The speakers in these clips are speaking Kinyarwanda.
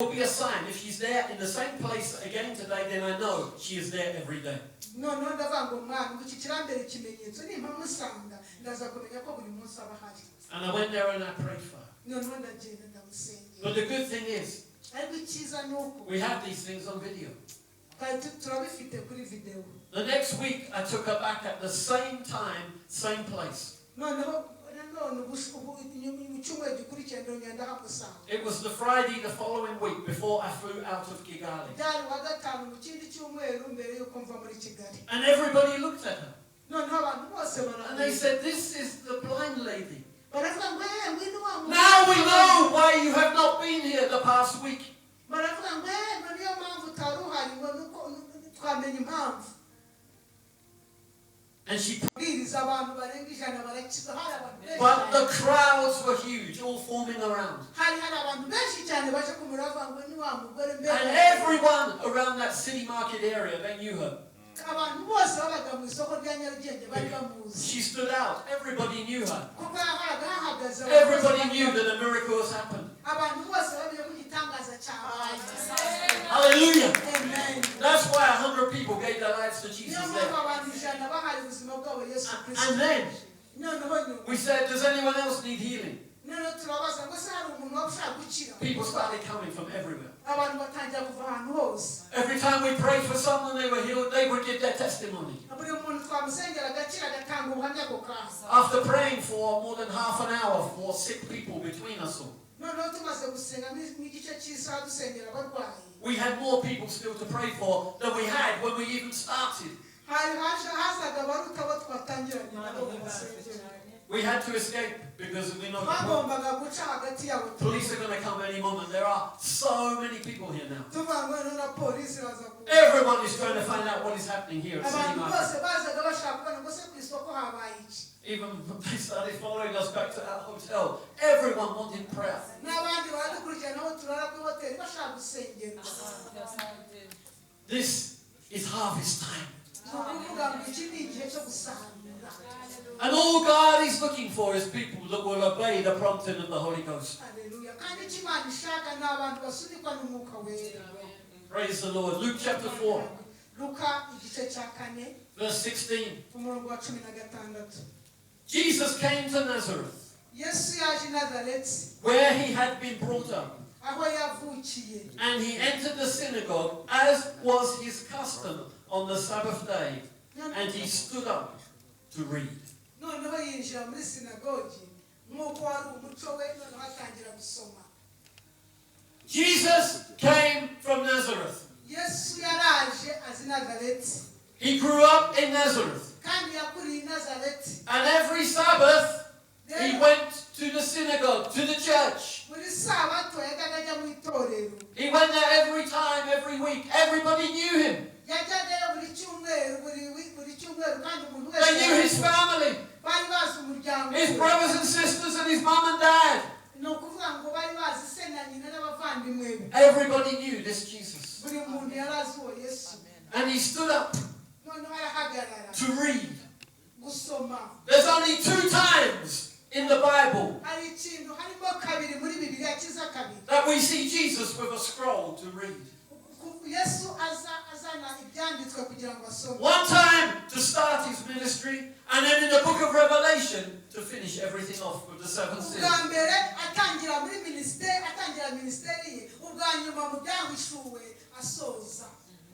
Will be a sign. If she's there in the same place again today, then I know she is there every day. Noneho ndavuga ngo Mwami, ngo iki kirambere ikimenyetso, nimpamusanga ndaza kumenya ko buri munsi aba ahari. And I went there and I prayed for her. Noneho ndagenda ndamusengera. But the good thing is, ariko icyiza ni uko we have these things on video. Twari turabifite kuri videwo. The next week, I took her back at the same time, same place. Noneho nanone ubu mu cyumweru gikurikiye ndongera ndahamusanga. It was the Friday the following week before I flew out of Kigali. Byari uwa gatanu mu kindi cyumweru mbere y'uko mva muri Kigali. And everybody looked at her. Noneho abantu bose And they barareba said, "This is the blind lady. baravuga ngo eee, ngwino wa mugore." Now we know why you have not been here the past week." Baravuga ngo eee, ngo niyo mpamvu utari uhari, ngo nuko twamenya impamvu. And she Bwiriza abantu barenga 100 barakizwa, hari abantu benshi But the cyane. Crowds were huge, all forming around. Hari abantu benshi cyane baje kumureba ngo ni wa mugore mbere. And everyone around that city market area, they knew her. Abantu bose babaga mu isoko rya Nyarugenge bari bamuzi. She stood out. Everybody knew her. Kuko yahoraga hahagaze abantu bose Everybody bari knew bamuzi. That a miracle has happened. Abantu bose bamenye ko igitangaza cyabaye. Hallelujah. Amen. That's why 100 people gave their lives to Niyo Jesus mpamvu there. abantu 100 bahaye ubuzima bwabo Yesu Kristo. And then noneho nyuma we said, "Does anyone else need healing?" Noneho turabaza ngo se hari umuntu waba ushaka gukira? People started coming from everywhere. Abantu batangira kuva ahantu hose. Every time we prayed for someone, they were healed, they would give their testimony. Buri muntu twamusengera agakira agatanga ubuhamya ako kanya. After praying for more than half an hour for sick people between us all, noneho tumaze gusenga nk'igice cy'isaha dusengera abarwayi, we had more people still to pray for than we had when we even started. Hari haje hazaga abaruta abo twatangiranye nabo mu basengera. We had to escape because we know the Twagombaga guca hagati yabo. Police are going to come any moment. There are so many people here now. Tuvuga ngo noneho na polisi baza ku Everyone is trying to find out what is happening here at City abantu Market. Bose bazaga bashaka kubona ngo se ku isoko habaye iki. Even they started following us back to our hotel. Everyone wanted prayer. N'abandi baradukurikirana aho turara kuri hoteli bashaka gusengerwa. This is harvest time. Ni ukuvuga ngo iki ni igihe cyo gusarura. And all God is looking for is people that will obey the prompting of the Holy Ghost. Haleluya. Kandi icyo Imana ishaka ni abantu basunikwa n'Umwuka Wera. Praise the Lord. Luke chapter 4, Luka igice cya kane, verse 16. umurongo wa 16. Jesus came to Nazareth, Yesu yaje i Nazareti, where he had been brought up. Aho yavukiye. And he entered the synagogue, as was his custom on the Sabbath day. And he stood up to read. Noneho yinjira muri sinagogi nk'uko wari umuco we, noneho atangira gusoma. Jesus came from Nazareth. Yesu yaraje aza i Nazareti. He grew up in Nazareth. Kandi yakuriye i Nazareti. And every Sabbath, he Rero, went to the synagogue, to the church. Buri sabato yajyaga ajya mu itorero. He went there every time, every week. Everybody knew him. Yajyagayo buri cyumweru, buri cyumweru, kandi umuntu They knew wese his family, bari bazi umuryango his we. Brothers and sisters, and his mum and dad. Ni ukuvuga ngo bari bazi se na nyina n'abavandimwe be. Everybody knew this Jesus. Buri muntu yari azi uwo Yesu. And he stood up Noneho arahagarara to read. Gusoma. There's only two times in the Bible Hari ikintu harimo kabiri muri Bibiliya kiza kabiri that we see Jesus with a scroll to read. Yesu aza azana ibyanditswe kugira ngo asome. One time to start his ministry, and then in the book of Revelation to finish everything off with the seven seals. Ubwa mbere atangira muri minisiteri, atangira minisiteri ye, ubwa nyuma mu Byahishuwe asoza.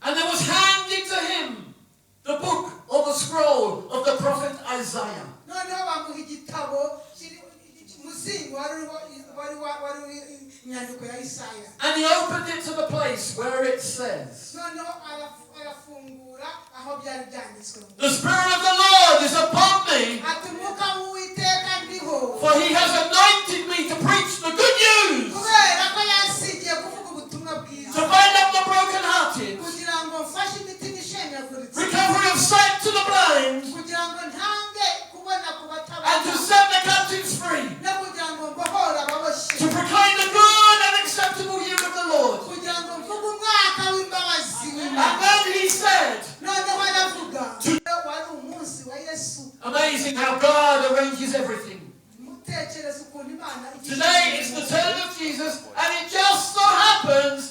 And there was handed to him the book or the scroll of the prophet Isaiah. Noneho bamuha igitabo kiri umuzingo wari uriho inyandiko ya Isaya. And he opened it to the place where it says, Noneho arafungura aho byari byanditswe ngo, "The Spirit of the Lord is upon me, ati Umwuka w'Uwiteka ndiho, for he has anointed me to preach the good news, kubera ko yansigiye kuvuga ubutumwa bwiza, to bind up the brokenhearted, kugira ngo mfashe imitima ishenyaguritse, recovery of sight to the blind, kugira ngo ntange kubona ku and to batabona, set the captives free, no kugira ngo mbohore ababoshye, to proclaim the good and acceptable year of the Lord." kugira ngo mvuge umwaka w'imbabazi And w'Imana. then he said, Noneho aravuga wari umunsi wa Yesu. Amazing how God arranges everything. Mutekereza ukuntu Imana igira Today is the turn of Jesus, and it just so happens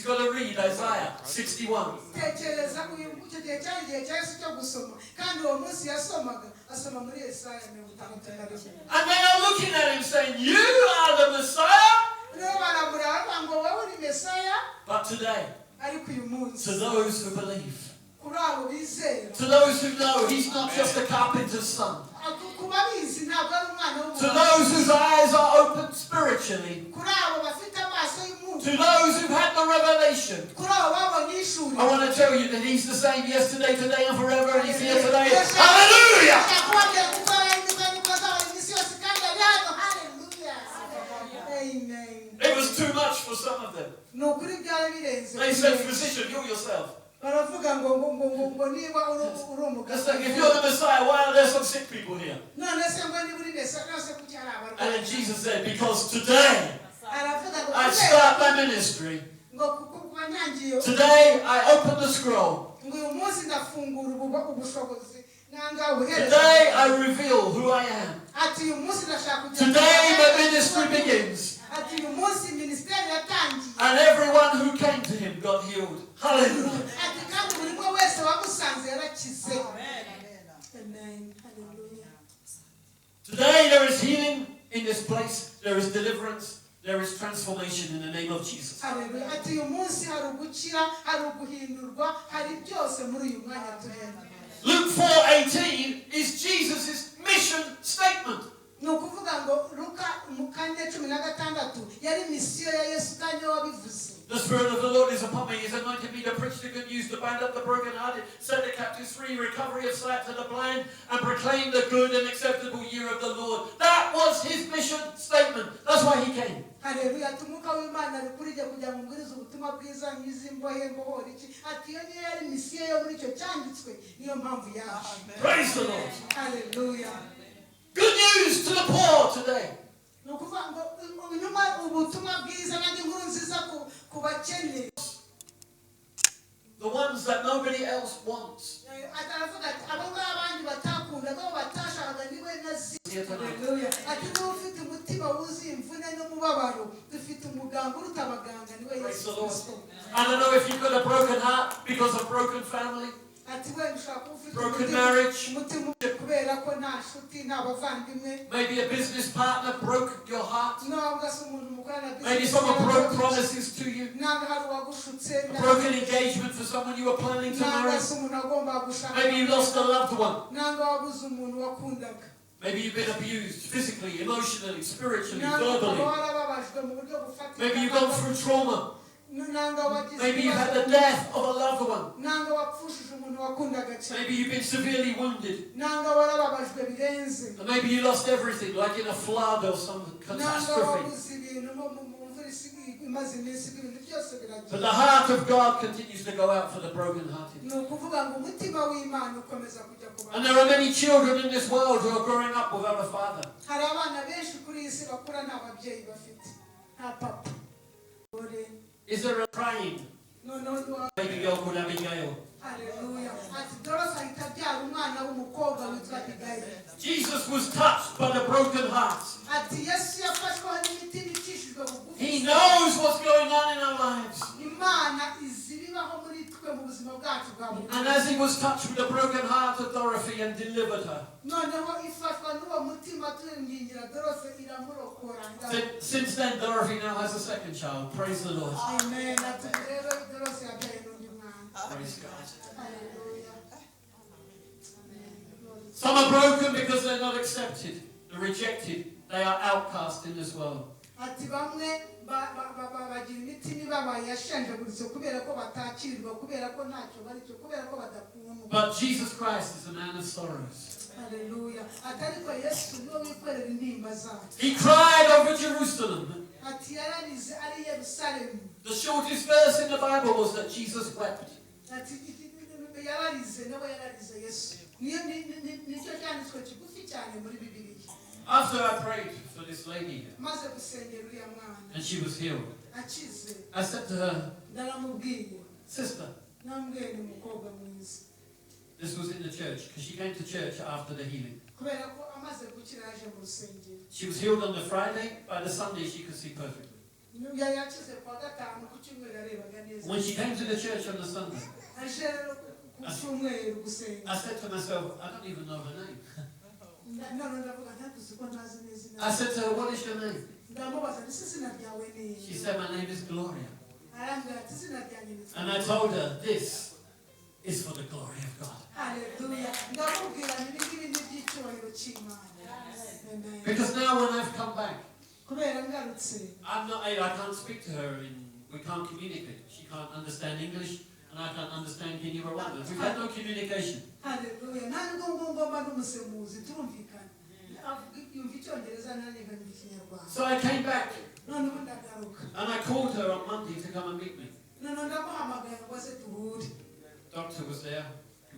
got to read Isaiah 61. Tekereza uyu icyo gihe cyari igihe cya Yesu cyo gusoma, kandi uwo munsi yasomaga asoma muri Yesaya 61. And they are looking at him saying, "You are the Messiah?" Rero baramureba baravuga ngo wowe uri Mesaya? But today, Ariko uyu munsi, to those who believe, kuri abo bizera, to those who know he's not just a carpenter's son, ku babizi ntabwo ari umwana to w'umuntu, those whose eyes are opened spiritually, kuri abo bafite amaso y'umwuka, to those who've had the revelation, kuri abo babonye ishuri, I want to tell you that he's the same yesterday, today, and forever, and he's here today. Hallelujah! Ndashaka kubabwira kuko yahinduka niko azahora iminsi yose kandi ari hano. Haleluya, amen. It was too much for some of them. Ni ukuri byari birenze. They said, "Physician, heal yourself." Baravuga ngo niba uri It's like, umuganga, if you're the Messiah, why are there some sick people here? None se ngo niba uri Mesiya none kuki hari And then abarwayi? Jesus said, "Because today Aravuga ngo I kubera start my ministry. ngo kuba ntangiye, Today I open the scroll. Ngo uyu munsi ndafungura ubushobozi nanga ubuhereza, Today I reveal who I am. Ati uyu munsi ndashaka kugira Today my ministry begins." Ati uyu munsi minisiteri yatangiye. And everyone who came to him got healed. Hallelujah. Ati kandi buri umwe wese wamusanze yarakize. Amen. Hallelujah. Today there is healing in this place. There is deliverance. There is transformation in the name of Jesus. Hallelujah. Ati uyu munsi hari ugukira, hari uguhindurwa, hari byose muri uyu mwanya turimo. Luke 4:18 is Jesus' mission statement. Ni ukuvuga ngo Luka mu 4:16 yari misiyo ya Yesu kandi niwe wabivuze. The Spirit of the Lord is upon me. He's anointed me to preach the good news, to bind up the brokenhearted, set the captives free, recovery of sight to the blind, and proclaim the good and acceptable year of the Lord. That was his mission statement. That's why he came. Haleluya. Ati umwuka w'Imana ari kuri jye kugira ngo mbwirize ubutumwa bwiza, nkize imbohe, mbohore iki. Ati iyo niyo yari misiyo yo muri icyo cyanditswe, niyo mpamvu yaje. Praise the Lord. Haleluya. Good news to the poor today. Ni ukuvuga ngo intumwa ubutumwa bwiza n'andi nkuru nziza ku bakene. The ones that nobody else wants. Eh, aravuga ati abo ngabo abandi batakundaga, abo batashakaga, niwe nazi. Here tonight. Haleluya. Ati niba ufite umutima wuzuye imvune n'umubabaro, dufite umuganga uruta abaganga, niwe Praise Yesu the Lord. Kristo. I don't know if you've got a broken heart because of broken family, Ati wenda ushobora kuba ufite broken umutima marriage, umutima kubera ko nta nshuti, nta bavandimwe, maybe a business partner broke your heart, ntabwo se umuntu mukorana maybe business someone broke yaragushutse, promises to you, ntabwo hari uwagushutse, a broken engagement for someone you were planning to ntabwo marry, se umuntu agomba gushaka, maybe you lost a loved one, ntabwo wabuze umuntu wakundaga, maybe you've been abused physically, emotionally, spiritually, ntabwo ukaba verbally, warababajwe mu buryo bufatika, maybe you've gone through trauma, ntabwo wagize maybe you've had the ibibazo, death of a loved one, ntabwo wapfushije umuntu wakundaga cyane, maybe you've been severely wounded, ntabwo warababajwe birenze, and maybe you lost everything, like in a flood or some ntabwo catastrophe. wabuze ibintu mu mvura imaze iminsi igwa, ibintu byose biragiye. But the heart of God continues to go out for the brokenhearted. Ni ukuvuga ngo umutima w'Imana ukomeza kujya ku And bantu. there are many children in this world who are growing up without a father. Hari abana benshi kuri iyi si bakura nta babyeyi bafite, nta papa. Dore, Is there a praying noneho baby girl called Abigail? Haleluya. Ati Dorose ahita abyara umwana w'umukobwa witwa Abigayili. Jesus was touched by the broken hearts. Ati Yesu yafashweho n'imitima icishijwe bugufi. He knows what's going on in our lives. Imana izi ibibaho muri twe mu buzima bwacu bwa buri And munsi. as he was touched with the broken heart of Dorothy and delivered her, Noneho ifashwa n'uwo mutima turingingira Dorose iramurokora. Since then Dorothy now has a second child. Praise the Lord. Amen. Ati rero Dorose yabyaye n'undi mwana. Praise God. Haleluya. Some are broken because they're not accepted, they're rejected, they are outcast in this world. Ati bamwe bagira imitima ibabaye yashenjaguritse kubera ko batakirwa, kubera ko ntacyo bari cyo, kubera ko badakundwa. But Jesus Christ is a man of sorrows. Haleluya. Ati ariko Yesu niwe wikorera intimba zacu. He cried over Jerusalem. Ati yararize ari i Yerusalemu. The shortest verse in the Bible was that Jesus wept. Ati yararize nawe yararize Yesu niyo nicyo cyanditswe kigufi cyane muri Bibiliya. After I prayed for this lady Maze gusengera uriya mwana and she was healed, akize, I said to her, ndaramubwiye, "Sister," namubwiye ni umukobwa mwiza, this was in the church because she came to church after the healing. Kubera ko amaze gukira yaje mu rusengero. She was healed on the Friday, by the Sunday she could see perfectly. Yari yakize kuwa gatanu ku cyumweru yarebaga neza. When she came to the church on the Sunday, Aje rero ku cyumweru gusenga. I said to myself, "I don't even know her name." None ndavuga ntakuzi ko ntazi n'izina. I said to her, "What is your name?" Ndamubaza nti izina ryawe ni She said, "My name is Gloria." Arambwira ati izina ryanjye ni And I told her, "This is for the glory of God." Haleluya ndamubwira nti ibi ngibi ni iby'icyubahiro cy'Imana. Amen. Because now when I've come back, kubera ngarutse I'm not, I can't speak to her, and we can't communicate. She can't understand English, and I can't understand Kinyarwanda. We've had no communication. Haleluya nta nubwo ngomba n'umusemuzi turumvikana avuga yumva icyongereza nanjye nkamenya ikinyarwanda. So I came back, none ubu ndagaruka and I called her on Monday to come and meet me. None ndamuhamagaye ngo aze duhure. Doctor was there,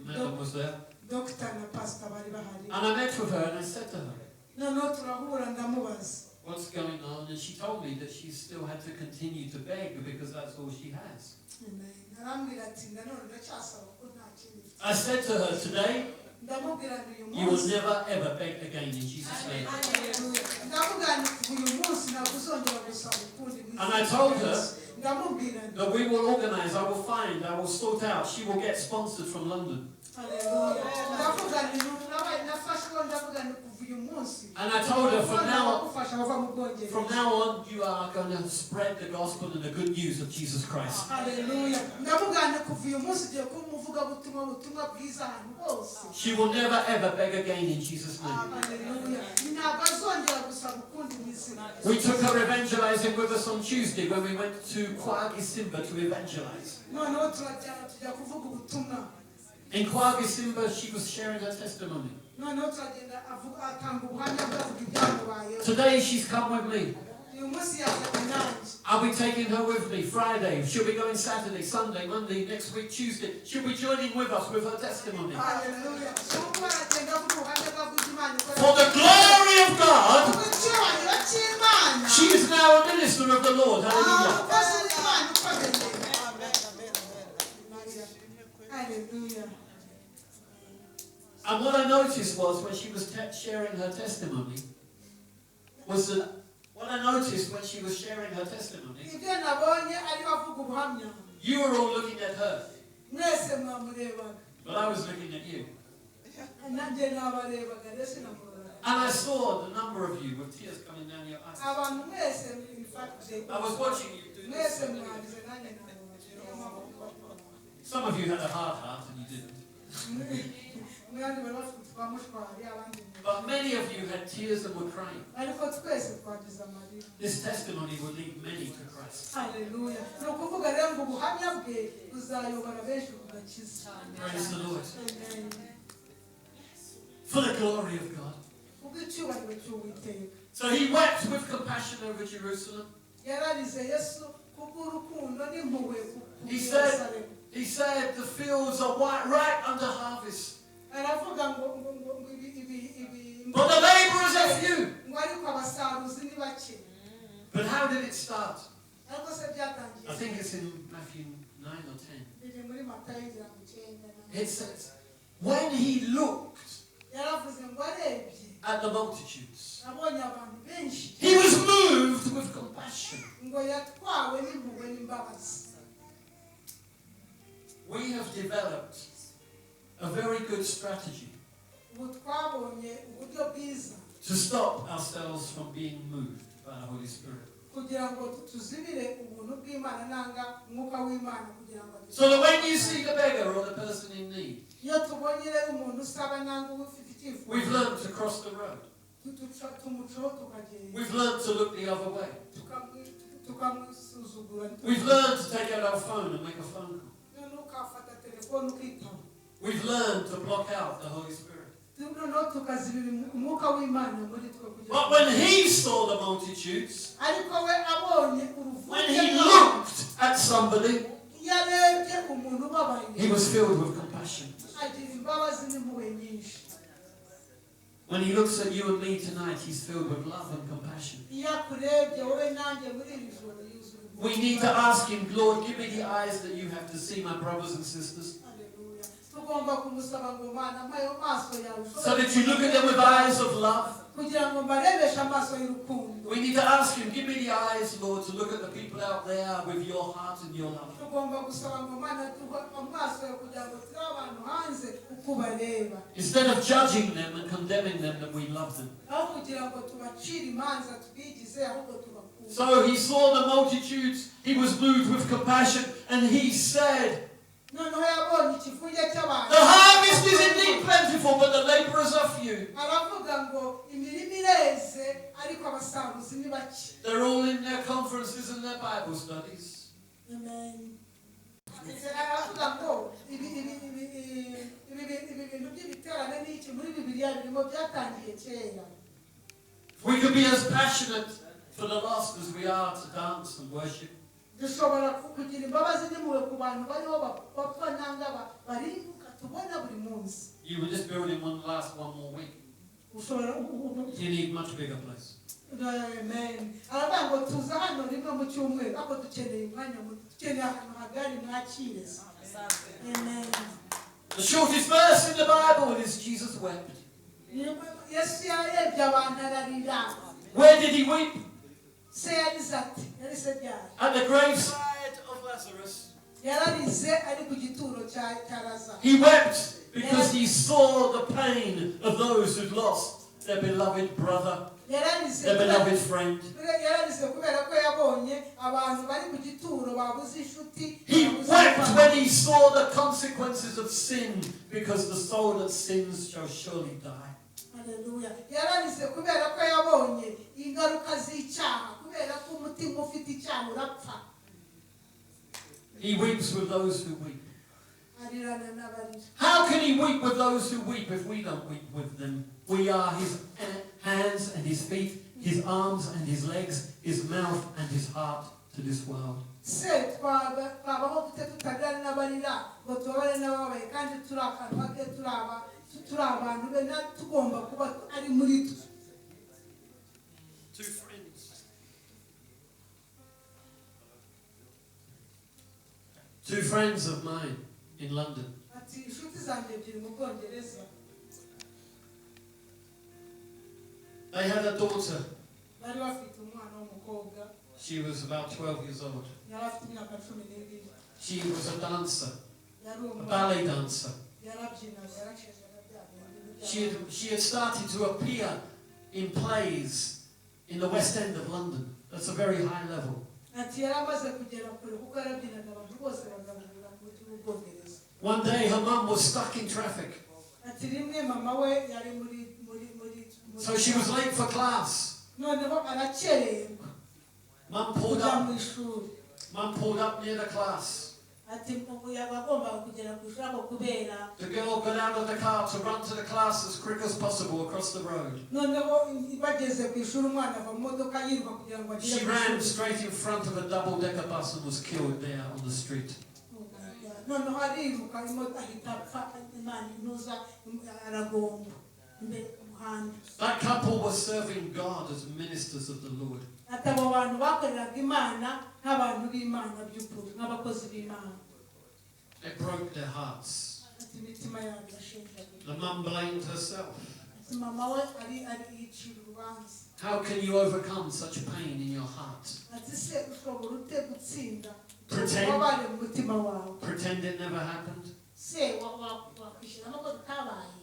Madam was there. Dogita na pasita bari bahari. And I met with her, and I said to her, noneho turahura ndamubaza "What's going on?" And she told me that she still had to continue to beg because that's all she has. Amen. Arambwira ati nanone ndacyasaba ko nta kindi mfite. I said to her, "Today, ndamubwira nti uyu you will munsi never ever beg again in Jesus' name." Haleluya. Ndamubwira nti kuva uyu munsi ntabwo uzongera gusaba ukundi mu And I izina told rya her Yesu. Ndamubwira nti that we will organize, I will find, I will sort out. She will get sponsored from London. Haleluya. Ndavuga nti nabaye nafashweho ndavuga nti kuva uyu munsi And I told her, from now on, gufasha bava mu Bwongereza. from now on, you are going to spread the gospel and the good news of Jesus Christ. Haleluya. Ndamubwira nti kuva uyu munsi ugiye kuba umuvugabutumwa ubutumwa bwiza ahantu hose. She will never ever beg again in Jesus' name. Haleluya. Ntabwo azongera gusaba ukundi mu izina. We took her evangelizing with us on Tuesday when we went to Kwagisimba to evangelize. Noneho turajyana tujya kuvuga ubutumwa. In Kwagisimba, she was sharing her testimony. Noneho turagenda avuga atanga ubuhamya bwe avuga ibyamubayeho. Today, she's come with me. Uyu munsi yazanye nanjye. I'll be taking her with me Friday. She'll be going Saturday, Sunday, Monday, next week, Tuesday. She'll be joining with us with her testimony. Haleluya ubu aragenda avuga ubuhamya bwe avuga Imana ikora. For the glory of God, Kubw'icyubahiro cy'Imana. She is now a minister of the Lord. Hallelujah. Umukozi w'Imana ukomeye. Haleluya. And what I noticed was when she was sharing her testimony, was that what I noticed when she was sharing her testimony, ibyo nabonye arimo avuga ubuhamya you were all looking at her, mwese mwamurebaga but I was looking at you. Nanjye nabarebaga rero sinamuroraga. And I saw the number of you with tears coming down your eyes. Abantu mwese in fact I was watching you do mwese this. mwarize nanjye nabarebaga. Some of you had a hard heart and you didn't. Mwandi bari bafite utwamushwari abandi But many of you had tears and were crying. Ariko twese twagize amarira. This testimony will lead many to Christ. Haleluya ni ukuvuga rero ngo ubuhamya bwe buzayobora benshi ku gakiza. Praise the Lord. Amen. For the glory of God. Kubw'icyubahiro cy'Uwiteka. So he wept with compassion over Jerusalem. Yararize Yesu kubw'urukundo n'impuhwe ku He said- Yerusalemu. He said, "The fields are white, ripe under harvest, aravuga ngo ngo ngo ngo ibi ibi ibi but the laborers are few." Ngo ariko abasaruzi ni bake. But how did it start? Ariko se byatangiye I think it's in Matthew 9 or 10. Biri muri Matayo ngira ngo icyenda na It says, when he looked yaravuze ngo arebye at the multitudes, abonye abantu benshi he was moved with compassion. Ngo yatwawe n'impuhwe n'imbabazi. We have developed a very good strategy ubu twabonye uburyo bwiza to stop ourselves from being moved by the Holy Spirit. Kugira ngo tuzibire ubuntu bw'Imana nanga umwuka w'Imana kugira ngo So that when you see the beggar or the person in need, iyo tubonye rero umuntu usaba nanga ufite icyifuzo we've learned to cross the road. Tumucaho tukagenda. We've learned to look the other way. Tukamusuzugura. We've learned to take out our phone and make a phone call. Noneho ukafata telefone ukitaba. We've learned to block out the Holy Spirit. Noneho tukazibira umwuka w'Imana muri twe kugira But when he saw the multitudes, ariko we abonye when uruvunge he looked at somebody, iyo arebye umuntu ubabaye he was filled with compassion. Agira imbabazi n'impuhwe nyinshi. When he looks at you and me tonight, he's filled with love and compassion. Iyo akurebye wowe nanjye muri iri joro yuzuye We need to ask him, "Lord, give me the eyes that you have to see my brothers and sisters," Haleluya. Tugomba kumusaba ngo Mana mpa ayo maso yawe so that you look at them with eyes of love. Kugira ngo mbarebeshe amaso y'urukundo. We need to ask Him, give me the eyes, Lord, to look at the people out there with your heart and your love. Tugomba gusaba ngo Mana duhe amaso yawe kugira ngo turebe abantu hanze uko ubareba. Instead of judging them and condemning them, that we love them. Aho kugira ngo tubacire imanza twigize ahubwo tubakunda. So he saw the multitudes, he was moved with compassion, and he said, Noneho yabonye ikivunge cy'abantu. "The harvest is indeed plentiful, but the laborers are few." Aravuga ngo imirima ireze ariko abasaruzi ni bake. They're all in their conferences and their Bible studies. Amen. Aravuga ngo ibi ibi ibi ibi ibi bintu by'ibiterane n'iki muri Bibiliya birimo byatangiye kera. If we could be as passionate for the lost as we are to dance and worship, Dushobora kugira imbabazi n'impuhwe ku bantu bariho bapfa nanga barimbuka tubona buri munsi. You were just building one last one more week. Ushobora You need much bigger place. Amen. Aravuga ngo tuza hano rimwe mu cyumweru ariko dukeneye umwanya muto dukeneye ahantu hagari mwakire. Amen. The shortest verse in the Bible is Jesus wept. Yesu yarebye abantu ararira. Where did he weep? Se yarize ati yarize ryari? At the graveside of Lazarus. Yararize ari ku gituro cya Lazaro. He wept because he saw the pain of those who'd lost their beloved brother, Yararize their beloved friend. Yararize kubera ko yabonye abantu bari ku gituro babuze inshuti. He Babuze wept abavandimwe. when he saw the consequences of sin, because the soul that sins shall surely die. Haleluya. Yararize kubera ko yabonye ingaruka z'icyaha kubera ko umutima ufite icyaha urapfa. He weeps with those who weep. Arirana n'abarira. How can he weep with those who weep if we don't weep with them? We are his hands and his feet, his arms and his legs, his mouth and his heart to this world. Se twabaho dute tutarira n'abarira ngo tubabare n'ababaye kandi turi akanwa ke turi abantu be na tugomba kuba ari muri twe. Two friends. Two friends of mine in London. Ati inshuti zanjye ebyiri mu Bwongereza. They had a daughter. Bari bafite umwana w'umukobwa. She was about 12 years old. Yari afite imyaka 12. She was a dancer, Yari a umwana ballet dancer. Yarabyinaga yaraceza bya bintu. She had started to appear in plays in the West End of London. That's a very high level. Ati yari amaze kugera kure kuko yarabyinaga abantu bose bagahurira mu mujyi w'Ubwongereza. One day her mum was stuck in traffic, Ati rimwe mama we yari muri so she was late for class. Noneho arakererwa Mum pulled kujya up. Mu ishuri. Mum pulled up near the class. Ati ubu yagombaga kugera ku ishuri ariko kubera The girl got out of the car to run to the class as quick as possible across the road. Noneho bageze ku ishuri umwana ava mu modoka yiruka kugira ngo agere She ku ran ishuri. Straight in front of a double-decker bus and was killed there on the street. Noneho ariruka imodoka ahita apfa Imana intuza aragongwa imbere ku muhanda. That couple was serving God as ministers of the Lord. Ati abo bantu bakoreraga Imana nk'abantu b'Imana by'ukuri nk'abakozi b'Imana. It broke their hearts. Ati imitima yabo irashenjaguye. The mum blamed herself. Ati mama we ari yicira urubanza. How can you overcome such pain in your heart? Ati se ushobora ute gutsinda Pretend. ububabare mu mutima wawe? Pretend it never happened? Se wakwishyiramo ko bitabaye?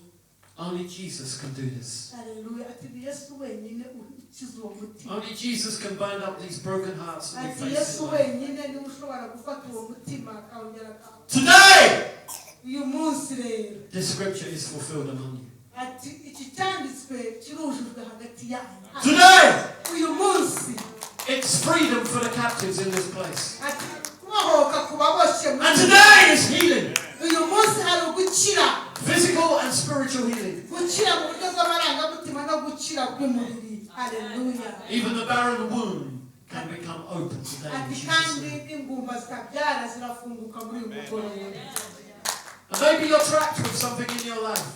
Only Jesus can do this. Haleluya. Ati ni Yesu wenyine ukiza uwo mutima. Only Jesus can bind up these broken hearts that we Ati face Yesu in life. wenyine niwe ushobora gufata uwo mutima akawongera Today, uyu munsi rero this scripture is fulfilled among you. Ati iki cyanditswe kirujujwe hagati yanyu. Today, Uyu munsi it's freedom for the captives in this place. Ati kubohoka ku baboshye muri And today is healing, uyu munsi hari ugukira. Physical and spiritual healing. Gukira mu buryo bw'amarangamutima no gukira bw'umubiri. Haleluya. Even the barren womb can become open today in Ati Jesus' kandi name. n'ingumba zitabyara zirafunguka muri uyu mugoroba. And maybe you're trapped with something in your life.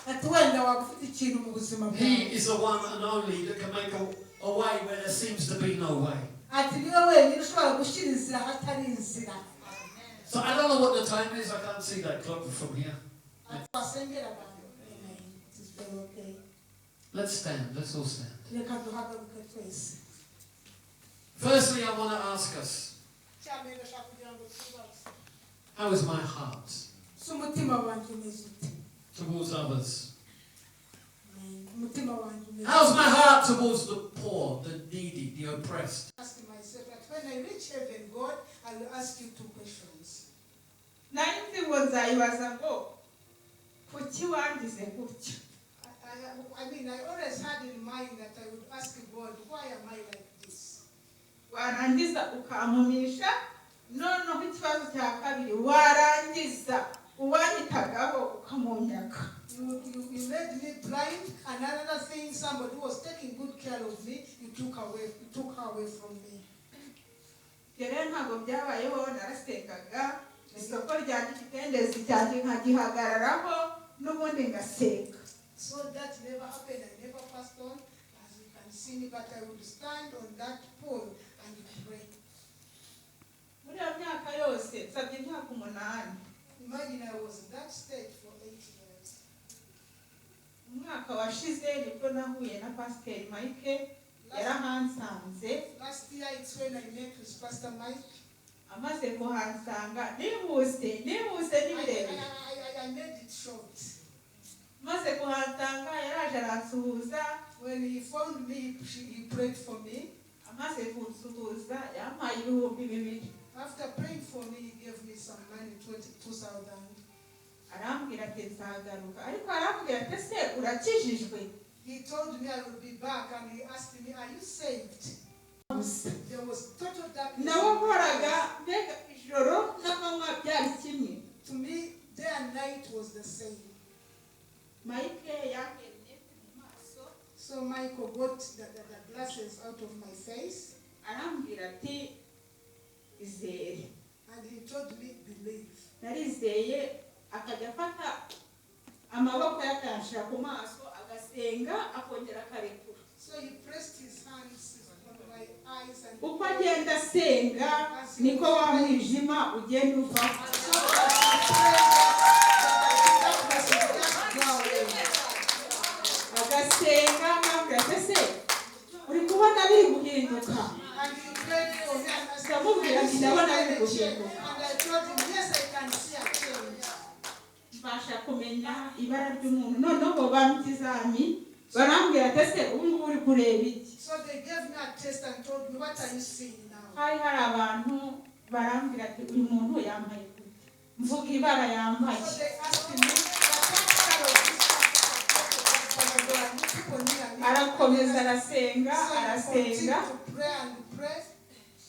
Ati wenda waba ufite ikintu mu buzima He bwawe. is the one and only that can make a way where there seems to be no way. Ati niwe wenyine ushobora gushyira inzira ahatari inzira. So I don't know what the time is. I can't see that clock from here. Ati wasengera abantu. It is very okay. Let's stand. Let's all stand. Reka duhaguruke twese. Firstly, I want to ask us, Icya mbere ndashaka kugira ngo twibaze, how is my heart si umutima wanjye umeze ute? Towards others? Umutima wanjye umeze How's my heart towards the poor, the needy, the oppressed? Ask myself that when I reach heaven, God, I will ask you two questions. Nari nzi ngo nzayibaza ngo kuki wangize gutya? I mean, I always had in mind that I would ask God, why am I like this? Warangiza ukampumisha, noneho ikibazo cya kabiri, warangiza uwanyitagaho ukamunyaka. You made me blind, and another thing, somebody who was taking good care of me, you took her away from me. Ibyo rero ntabwo byabayeho. Narasengaga, isoko ryanjye, ikidendezi cyanjye nkagihagararaho n'ubundi ngasenga. So that never happened. I never passed on, as you can see me, but I would stand on that pole and pray. Muri iyo myaka yose nsabye imyaka 8. Imagine I was in that state for 8 years. Umwaka washize nibwo nahuye na Pasiteri Mike, yarahansanze. Last year, it's when I met with Pastor Mike. Amaze kuhansanga, nihuse nihuse I, ni I, birebire. I made it short. Amaze kuhansanga yaraje aransuhuza. When he found me, he prayed for me. Amaze kunsuhuza yampaye 2000. After praying for me, he gave me some money, 22,000. Arambwira ati nzagaruka, ariko arambwira ati ese urakijijwe? He told me I will be back, and he asked me, "Are you saved?" Gusa There was total darkness. nawe mbega ijoro n'amanywa byari kimwe. To me, day and night was the same. Mike yambaye rinete mu maso. So Michael got the glasses out of my face, Arambwira ati izere. And he told me, "Believe." Narizeye, akajya afata amaboko ye akayashyira ku maso, agasenga, akongera akarekura. So he pressed his hands on my eyes and Uko agenda asenga niko wa mwijima ugenda uvaho. And so as he prayed, the darkness would just go away. Agasenga akambwira ati ese uri kubona biri guhinduka? And he prayed for me and asked me, Ndamubwira "Can you ati see ndabona biri any change?" guhinduka. And I told him, "Yes, I can see a change." Mbasha kumenya ibara ry'umuntu, noneho bampa ikizami barambwira ati ese ubu ngubu uri kureba iki? So they gave me a test and told me, "What are you seeing now?" Hari hari abantu barambwira ati uyu muntu yambaye gute, mvuga ibara yambaye. So they asked me, "What color of this person?" There were people near me. Arakomeza arasenga, So he arasenga. continued to pray and pray.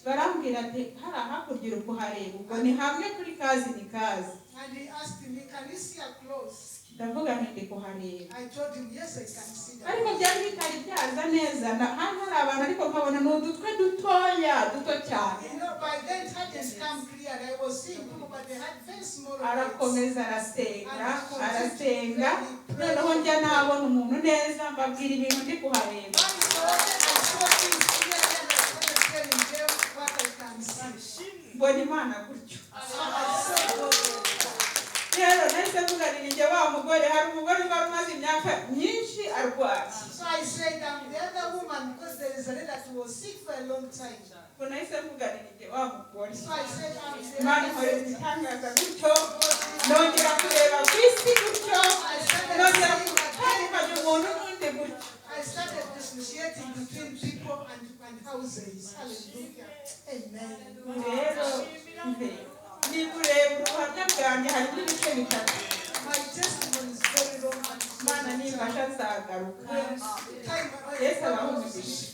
Barambwira ati hari hakurya uri kuhareba, ubwo ni hamwe kuri kazi ni kazi. And he asked me, "Can you see her clothes?" Ndavuga nti ndi kuhareba. I told him, "Yes, I can see that." Ariko byari bitari byaza neza hari hari abantu ariko nkabona ni udutwe dutoya duto cyane. By then it hadn't come clear. I was seeing people, but they had very small heads. Arakomeza arasenga arasenga, noneho njya nabona umuntu neza mbabwira ibintu ndi kuhareba. And so I saw things clearly and I started telling them what I can see. Mbona Imana gutyo. So I saw God like that. Rero nahise mvuga nti ninjye wa mugore, hari umugore wari umaze imyaka myinshi arwaye. So I said, "I'm the other woman," because there is a lady that was sick for a long time. Ubwo nahise mvuga nti ninjye wa mugore. So I said, "I'm the Imana other inkorera lady." ibitangaza gutyo, nongera kureba ku isi gutyo, nongera gutandukanya umuntu n'undi gutyo. I started differentiating between people and houses. Hallelujah. Amen. Rero mve niba ureba ubuhamya bwanjye harimo ibice bitatu. My testimony is very long and Imana nifasha nzagaruka. time Yesu abahe umugisha.